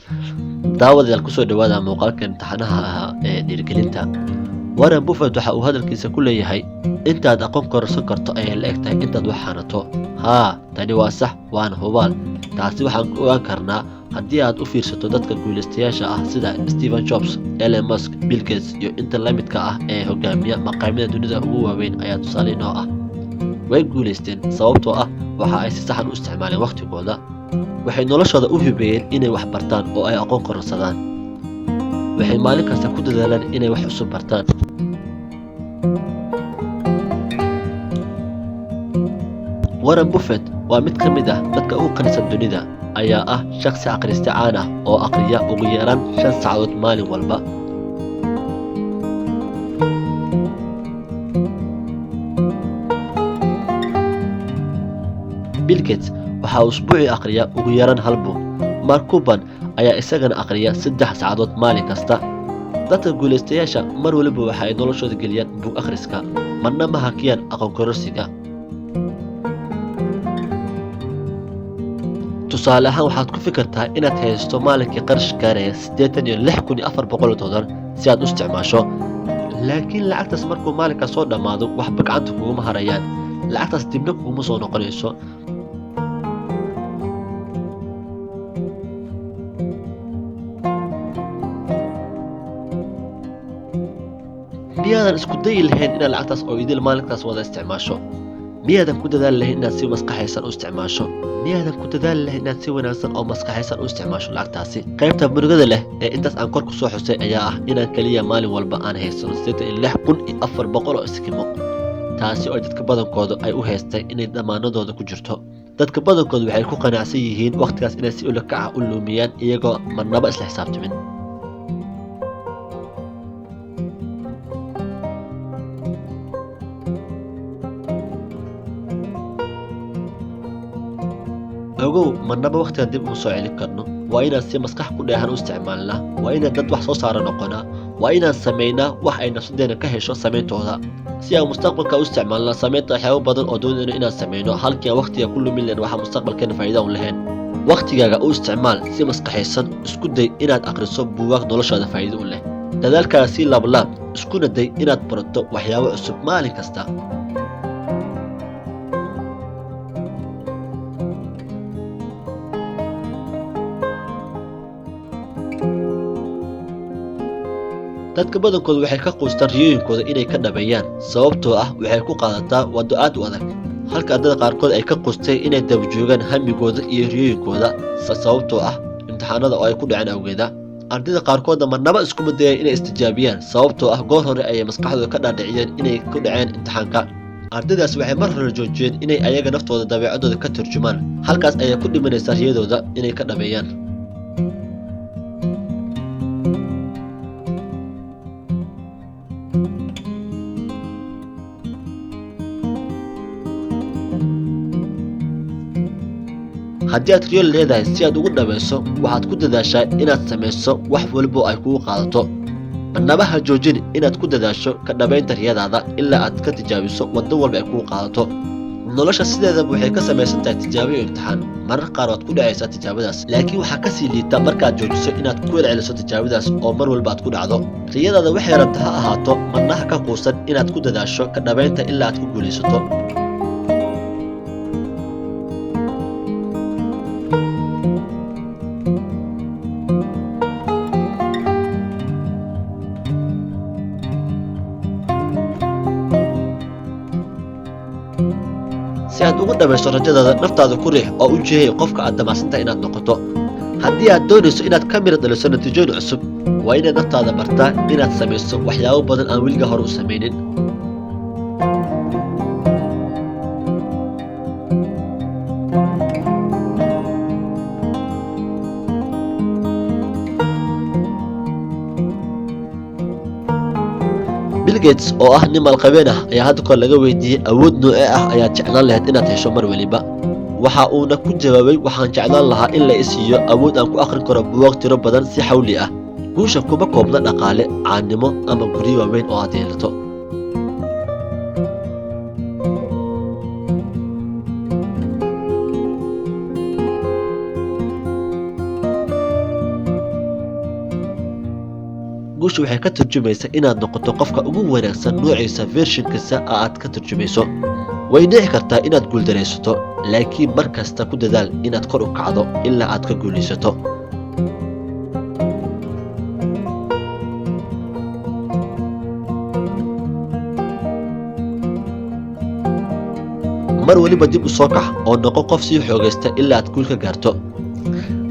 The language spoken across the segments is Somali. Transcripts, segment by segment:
Daawadayaal, kusoo dhawaada muuqaalka imtixaanaha ahaa ee dhiirigelinta. Warren Buffett waxa uu hadalkiisa ku leeyahay: intaad aqoon kororsan karto ayay la eg tahay intaad wax hanato. Haa, tani waa sax, waana hubaal. Taasi waxaan ku ogaan karnaa haddii aad u fiirsato dadka guulaystayaasha ah sida Stephen Jobs, Elon Musk, Bill Gates iyo inta la midka ah ee hogaamiya maqaamyada dunida ugu waaweyn ayaa tusaale inoo ah. Way guulaysteen sababtoo ah waxa ay si saxan u isticmaaleen wakhtigooda. Waxay noloshooda u hibeeyeen inay wax bartaan oo ay aqoon kororsadaan. Waxay maalin kasta ku dadaalaan inay wax cusub bartaan. Warren Buffett waa mid ka mid ah dadka ugu qanisan dunida, ayaa ah shakhsi akhriste caan ah oo akhriya ugu yaraan 5 saacadood maalin walba. Bill Gates waxa uu usbuucii akhriyaa ugu yaraan 1 buug. Mark Cuban ayaa isagana akhriya 3 saacadood maalin kasta. Dadka guulaystayaasha mar waliba waxa ay noloshooda geliyaan buug akhriska, marna ma hakiyaan aqoon kororsiga. Tusaale ahaan, waxaad ku fikirtaa inaad haysato maalinkii qarash gaaraya $86,400 si aad u isticmaasho. Laakiin lacagtaas markuu maalinkaas soo dhammaado, waxba gacanta kuguma harayaan. Lacagtaas dibna kuguma soo noqonayso. Miyaadan isku dayi lahayn inaad lacagtaas oo idil maalinkaas wada isticmaasho? Miyaadan ku dadaali lahayn inaad si maskaxaysan u isticmaasho? Miyaadan ku dadaali lahayn inaad si wanaagsan oo maskaxaysan u isticmaasho lacagtaasi? Qaybta murugada leh ee intaas aan kor ku soo xusay ayaa ah inaan kaliya maalin walba aan haysano 86,400 oo iskimo, taasi oo dadka badankooda ay u haystay inay dhammaanadooda ku jirto. Dadka badankooda waxay ku qanacsan yihiin waqtigaas inay si ula kac ah u lumiyaan iyagoo marnaba isla xisaabtamin. Ogow, marnaba waqtigan dib uma soo celin karno. Waa inaan si maskax ku dheehan u isticmaalnaa. Waa inaan dad wax soo saara noqonaa. Waa inaan samaynaa wax ay nafsadeena ka hesho samayntooda, si aan mustaqbalka u isticmaalnaa samaynta waxyaabo badan oo doonayno inaan samayno, halkii aan waqtiga ku lumin lahayn waxa mustaqbalkeena faa'iido u lahayn. Waqtigaaga u isticmaal si maskaxaysan. Isku day inaad akhriso buugaag noloshaada faa'iido u leh. Dadaalkaaga sii laablaab, iskuna day inaad barato waxyaabo cusub maalin kasta. Dadka badankoodu waxay ka quustaan riyooyinkooda inay ka dhabeeyaan, sababtoo ah waxay ku qaadataa waddo aad u adag, halka ardayda qaarkood ay ka quustay inay daba joogaan hamigooda iyo riyooyinkooda sababtoo ah imtixaanada oo ay ku dhaceen awgeeda. Ardayda qaarkoodna marnaba iskuma dayeen inay istijaabiyaan, sababtoo ah goor hore ayay maskaxdooda ka dhaadhiciyeen inay ku dhaceen imtixaanka. Ardaydaas waxay mar hore joojiyeen inay ayaga naftooda dabeecadooda ka turjumaan, halkaas ayay ku dhimanaysaa riyadooda inay ka dhabeeyaan. Haddii aad riyo leedahay si aad ugu dhamayso, waxaad ku dadaashaa inaad samayso wax walba oo ay kugu qaadato. Marnaba ha joojin inaad ku dadaasho ka dhabaynta riyadaada ilaa aad ka tijaabiso waddo walba ay kugu qaadato. Nolosha sideedaba waxay ka samaysan tahay tijaabo iyo imtixaan. Marar qaar waad ku dhacaysaa tijaabadaas, laakiin waxaa ka sii liita markaad joojiso inaad ku celceliso tijaabadaas oo mar walba aad ku dhacdo. Riyadaada waxay rabta ha ahaato, marna ha ka quusan inaad ku dadaasho ka dhabaynta ilaa aad ku guulaysato. Si aad ugu dhamayso rajadaada, naftaada ku riix oo u jeehey qofka aad damacsantahay inaad noqoto. Haddii aad doonayso inaad ka mira dhaliso natiijooyin cusub, waa inaad naftaada bartaa inaad samayso waxyaabo badan aan weligaa hore u samaynin. Bill Gates oo ah nin maalqabeen ah ayaa hadda kor laga weydiiyey awood noocee ah ayaad jeclaan lahayd inaad hesho mar waliba. Waxa uuna ku jawaabay: waxaan jeclaan lahaa in la i siiyo awood aan ku akhrin karo buugaag tiro badan si xawli ah. Guusha kuma koobna dhaqaale, caannimo ama guryo waaweyn oo aad yeelato. Guusha waxay ka turjumaysaa inaad noqoto qofka ugu wanaagsan noociisa version-kiisa aad ka turjumayso. Way dhici kartaa inaad guuldaraysato, laakiin mar kasta ku dadaal inaad kor u kacdo ilaa aad ka guulaysato. Mar weliba dib u soo kax oo noqo qof sii xoogaysta ilaa aad guul ka gaarto.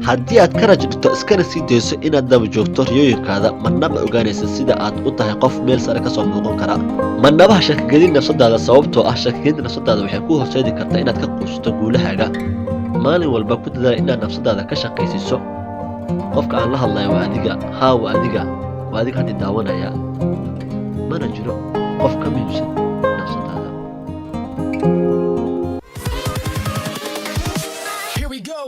Haddii aad ka rajo dhigto iskana sii dayso inaad daba joogto riyooyinkaada, marnaba ogaanaysa sida aad u tahay qof meel sare kasoo muuqan kara. Marnaba ha shakigelin nafsadaada, sababtoo ah shakigelinta nafsadaada waxay ku horseedi kartaa inaad ka quusato guulahaaga. Maalin walba ku dadaal inaad nafsadaada ka shaqaysiiso. Qofka aan la hadlayo waa adiga. Haa, waa adiga, waa adiga haddii daawanaya. Mana jiro qof ka muhiimsan nafsadaada. Here we go.